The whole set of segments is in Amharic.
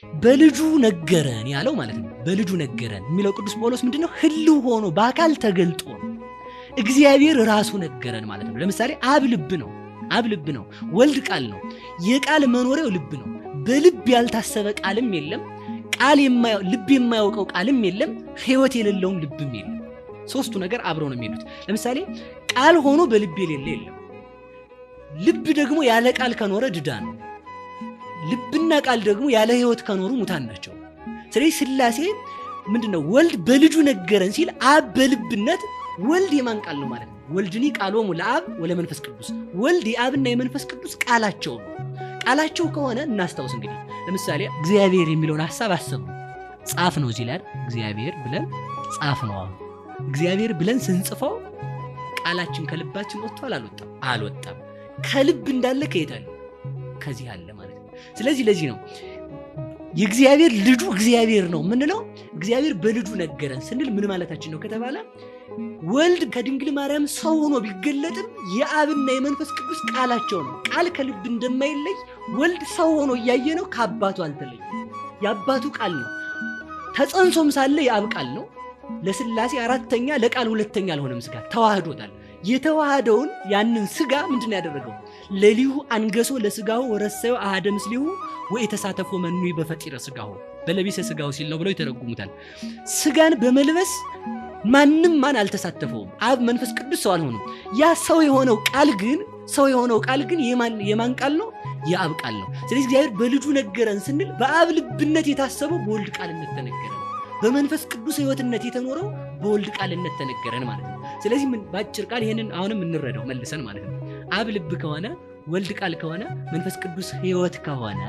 በልጁ ነገረን ያለው ማለት ነው። በልጁ ነገረን የሚለው ቅዱስ ጳውሎስ ምንድነው? ህልው ሆኖ በአካል ተገልጦ ነው። እግዚአብሔር ራሱ ነገረን ማለት ነው። ለምሳሌ አብ ልብ ነው። አብ ልብ ነው። ወልድ ቃል ነው። የቃል መኖሪያው ልብ ነው። በልብ ያልታሰበ ቃልም የለም። ቃል ልብ የማያውቀው ቃልም የለም። ህይወት የሌለውም ልብም የለም። ሶስቱ ነገር አብረው ነው የሚሄዱት። ለምሳሌ ቃል ሆኖ በልብ የሌለ የለም። ልብ ደግሞ ያለ ቃል ከኖረ ድዳ ነው። ልብና ቃል ደግሞ ያለ ህይወት ከኖሩ ሙታን ናቸው። ስለዚህ ስላሴ ምንድነው? ወልድ በልጁ ነገረን ሲል አብ በልብነት ወልድ የማን ቃል ነው ማለት ነው? ወልድኒ ቃሎሙ ለአብ ወለመንፈስ ቅዱስ። ወልድ የአብና የመንፈስ ቅዱስ ቃላቸው ነው። ቃላቸው ከሆነ እናስታውስ እንግዲህ ለምሳሌ እግዚአብሔር የሚለውን ሐሳብ አሰቡ። ጻፍ ነው እዚህ ላይ እግዚአብሔር ብለን ጻፍ ነው። አሁን እግዚአብሔር ብለን ስንጽፈው ቃላችን ከልባችን ወጥቷል አልወጣም? አልወጣም። ከልብ እንዳለ ከየት አለ? ከዚህ አለ ማለት ነው። ስለዚህ ለዚህ ነው የእግዚአብሔር ልጁ እግዚአብሔር ነው የምንለው። እግዚአብሔር በልጁ ነገረን ስንል ምን ማለታችን ነው ከተባለ ወልድ ከድንግል ማርያም ሰው ሆኖ ቢገለጥም የአብና የመንፈስ ቅዱስ ቃላቸው ነው። ቃል ከልብ እንደማይለይ ወልድ ሰው ሆኖ እያየ ነው ከአባቱ አልተለየም። የአባቱ ቃል ነው። ተጸንሶም ሳለ የአብ ቃል ነው። ለስላሴ አራተኛ ለቃል ሁለተኛ አልሆነም። ስጋ ተዋህዶታል። የተዋህደውን ያንን ስጋ ምንድን ነው ያደረገው? ለሊሁ አንገሶ ለስጋው ወረሰዩ አሐደ ምስሊሁ ወኢተሳተፎ መኑ በፈጢረ ስጋሁ በለቢሰ ስጋው ሲል ነው ብለው ይተረጉሙታል። ስጋን በመልበስ ማንም ማን አልተሳተፈውም። አብ መንፈስ ቅዱስ ሰው አልሆኑም። ያ ሰው የሆነው ቃል ግን ሰው የሆነው ቃል ግን የማን ቃል ነው? የአብ ቃል ነው። ስለዚህ እግዚአብሔር በልጁ ነገረን ስንል በአብ ልብነት የታሰበው በወልድ ቃልነት ተነገረን፣ በመንፈስ ቅዱስ ሕይወትነት የተኖረው በወልድ ቃልነት ተነገረን ማለት ነው። ስለዚህ ምን ባጭር ቃል ይሄንን አሁንም እንረዳው መልሰን ማለት ነው። አብ ልብ ከሆነ ወልድ ቃል ከሆነ መንፈስ ቅዱስ ሕይወት ከሆነ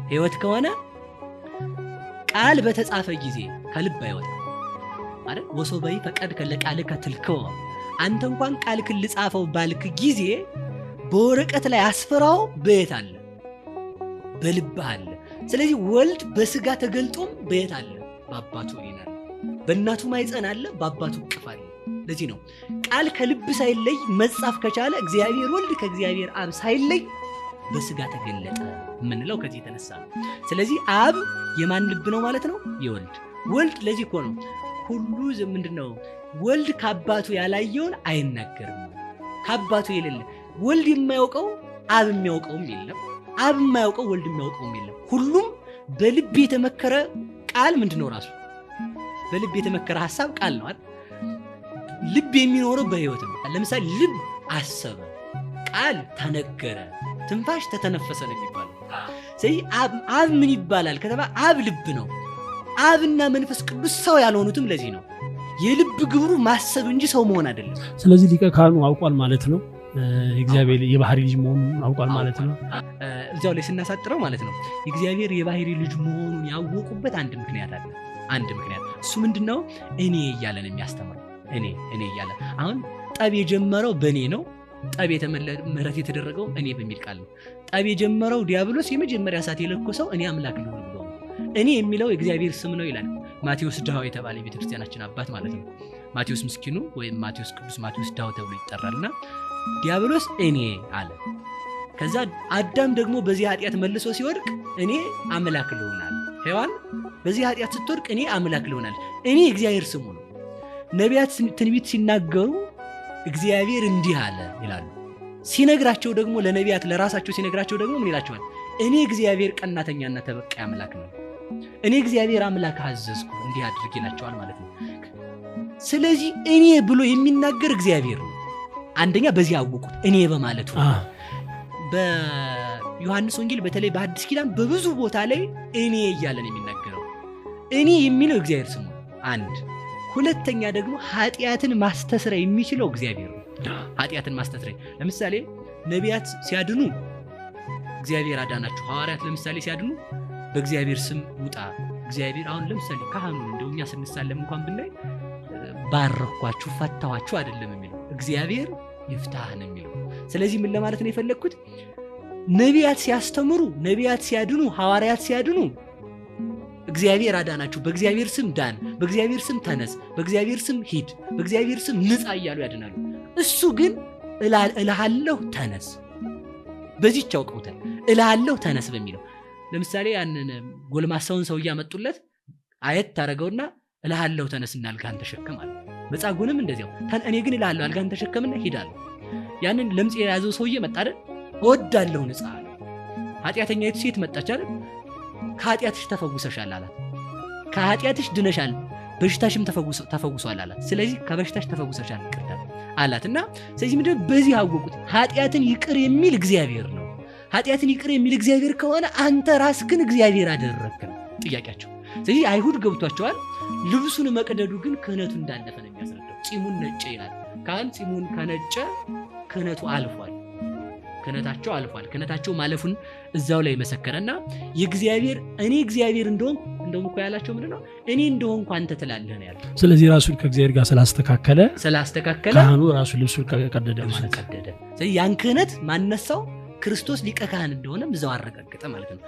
ሕይወት ከሆነ ቃል በተጻፈ ጊዜ ከልብ አይወጣም አይደል? ወሶበይ ፈቀድከ ለቃልከ ትልከው፣ አንተ እንኳን ቃልክን ልጻፈው ባልክ ጊዜ በወረቀት ላይ አስፈራው በየት አለ? በልብህ አለ። ስለዚህ ወልድ በስጋ ተገልጦም በየት አለ? በአባቱ ይናል። በእናቱ ማይጸን አለ፣ በአባቱ እቅፍ አለ። ለዚህ ነው ቃል ከልብ ሳይለይ መጻፍ ከቻለ እግዚአብሔር ወልድ ከእግዚአብሔር አብ ሳይለይ በስጋ ተገለጠ የምንለው ከዚህ የተነሳ ነው። ስለዚህ አብ የማን ልብ ነው ማለት ነው? የወልድ። ወልድ ለዚህ እኮ ነው ሁሉ ምንድነው ወልድ ከአባቱ ያላየውን አይናገርም። ከአባቱ የሌለ ወልድ የማያውቀው አብ የሚያውቀውም የለም፣ አብ የማያውቀው ወልድ የሚያውቀውም የለም። ሁሉም በልብ የተመከረ ቃል ምንድነው? ራሱ በልብ የተመከረ ሐሳብ ቃል ነው አይደል? ልብ የሚኖረው በህይወት ነው። ለምሳሌ ልብ አሰበ፣ ቃል ተነገረ፣ ትንፋሽ ተተነፈሰ ነው የሚባለው። ስለዚህ አብ ምን ይባላል ከተባለ አብ ልብ ነው። አብና መንፈስ ቅዱስ ሰው ያልሆኑትም ለዚህ ነው። የልብ ግብሩ ማሰብ እንጂ ሰው መሆን አይደለም። ስለዚህ ሊቀ ካህኑ አውቋል ማለት ነው። እግዚአብሔር የባህሪ ልጅ መሆኑን አውቋል ማለት ነው። እዚያው ላይ ስናሳጥረው ማለት ነው የእግዚአብሔር የባህሪ ልጅ መሆኑን ያወቁበት አንድ ምክንያት አለ። አንድ ምክንያት እሱ ምንድነው? እኔ እያለ ነው የሚያስተምረው። እኔ እኔ እያለ አሁን ጠብ የጀመረው በእኔ ነው። ጠብ ምህረት የተደረገው እኔ በሚል ቃል ነው። ጠብ የጀመረው ዲያብሎስ የመጀመሪያ እሳት የለኮሰው እኔ አምላክ ልሁን ብሎ ነው። እኔ የሚለው የእግዚአብሔር ስም ነው ይላል ማቴዎስ ድሃው የተባለ የቤተክርስቲያናችን አባት ማለት ነው። ማቴዎስ ምስኪኑ ወይም ማቴዎስ ቅዱስ ማቴዎስ ድሃው ተብሎ ይጠራልና ዲያብሎስ እኔ አለ። ከዛ አዳም ደግሞ በዚህ ኃጢአት መልሶ ሲወድቅ እኔ አምላክ ልሁን አለ። ሔዋን በዚህ ኃጢአት ስትወድቅ እኔ አምላክ ልሁን አለች። እኔ የእግዚአብሔር ስሙ ነው። ነቢያት ትንቢት ሲናገሩ እግዚአብሔር እንዲህ አለ ይላሉ። ሲነግራቸው ደግሞ ለነቢያት ለራሳቸው ሲነግራቸው ደግሞ ምን ይላቸዋል? እኔ እግዚአብሔር ቀናተኛና ተበቃይ አምላክ ነው። እኔ እግዚአብሔር አምላክ አዘዝኩ እንዲህ አድርግ ይላቸዋል ማለት ነው። ስለዚህ እኔ ብሎ የሚናገር እግዚአብሔር ነው። አንደኛ በዚህ አወቁት እኔ በማለቱ። በዮሐንስ ወንጌል በተለይ በአዲስ ኪዳን በብዙ ቦታ ላይ እኔ እያለ ነው የሚናገረው። እኔ የሚለው እግዚአብሔር ስሙ አንድ። ሁለተኛ ደግሞ ኃጢአትን ማስተስረይ የሚችለው እግዚአብሔር ነው። ኃጢአትን ማስተስረይ ለምሳሌ ነቢያት ሲያድኑ እግዚአብሔር አዳናችሁ። ሐዋርያት ለምሳሌ ሲያድኑ በእግዚአብሔር ስም ውጣ እግዚአብሔር። አሁን ለምሳሌ ካህኑን እንደው እኛ ስንሳለም እንኳን ብናይ ባረኳችሁ ፈታኋችሁ አይደለም የሚለው እግዚአብሔር ይፍታህ ነው የሚለው። ስለዚህ ምን ለማለት ነው የፈለግኩት? ነቢያት ሲያስተምሩ፣ ነቢያት ሲያድኑ፣ ሐዋርያት ሲያድኑ እግዚአብሔር አዳናችሁ፣ በእግዚአብሔር ስም ዳን፣ በእግዚአብሔር ስም ተነስ፣ በእግዚአብሔር ስም ሂድ፣ በእግዚአብሔር ስም ንጻ እያሉ ያድናሉ። እሱ ግን እልሃለሁ ተነስ፣ በዚህች ያውቀውታል። እልሃለሁ ተነስ በሚለው ለምሳሌ ያንን ጎልማሳውን ሰው እያመጡለት አየት ታደረገውና እልሃለሁ ተነስና አልጋህን ተሸከም አለ። መጻጉዕንም እንደዚያው እኔ ግን እልሃለሁ አልጋህን ተሸከምና ሂድ አለው። ያንን ለምጽ የያዘው ሰውዬ መጣ አይደል? እወዳለሁ ንጻ አለ። ኃጢአተኛይቱ ሴት መጣች አይደል? ከኃጢአትሽ ተፈውሰሻል አላት። ከኃጢአትሽ ድነሻል፣ በሽታሽም ተፈውሷል አላት። ስለዚህ ከበሽታሽ ተፈውሰሻል ይቅርታ አላት። እና ስለዚህ ምንድነው በዚህ አወቁት፣ ኃጢአትን ይቅር የሚል እግዚአብሔር ነው። ኃጢአትን ይቅር የሚል እግዚአብሔር ከሆነ አንተ ራስህን እግዚአብሔር አደረግክ ነው ጥያቄያቸው። ስለዚህ አይሁድ ገብቷቸዋል። ልብሱን መቅደዱ ግን ክህነቱ እንዳለፈ ነው የሚያስረዳው። ጺሙን ነጨ ይላል። ካህን ጺሙን ከነጨ ክህነቱ አልፏል። ክህነታቸው አልፏል። ክህነታቸው ማለፉን እዛው ላይ መሰከረና የእግዚአብሔር እኔ እግዚአብሔር እንደሆንኩ፣ እንደውም እኮ ያላቸው ምንድን ነው? እኔ እንደሆንኩ አንተ ትላለህ ነው ያለው። ስለዚህ ራሱን ከእግዚአብሔር ጋር ስላስተካከለ ስላስተካከለ ካህኑ ራሱ ልብሱን ቀደደ ልብሱን ማለት ነው። ቀደደ። ስለዚህ ያን ክህነት ማነሳው ክርስቶስ ሊቀ ካህን እንደሆነም እዛው አረጋገጠ ማለት ነው።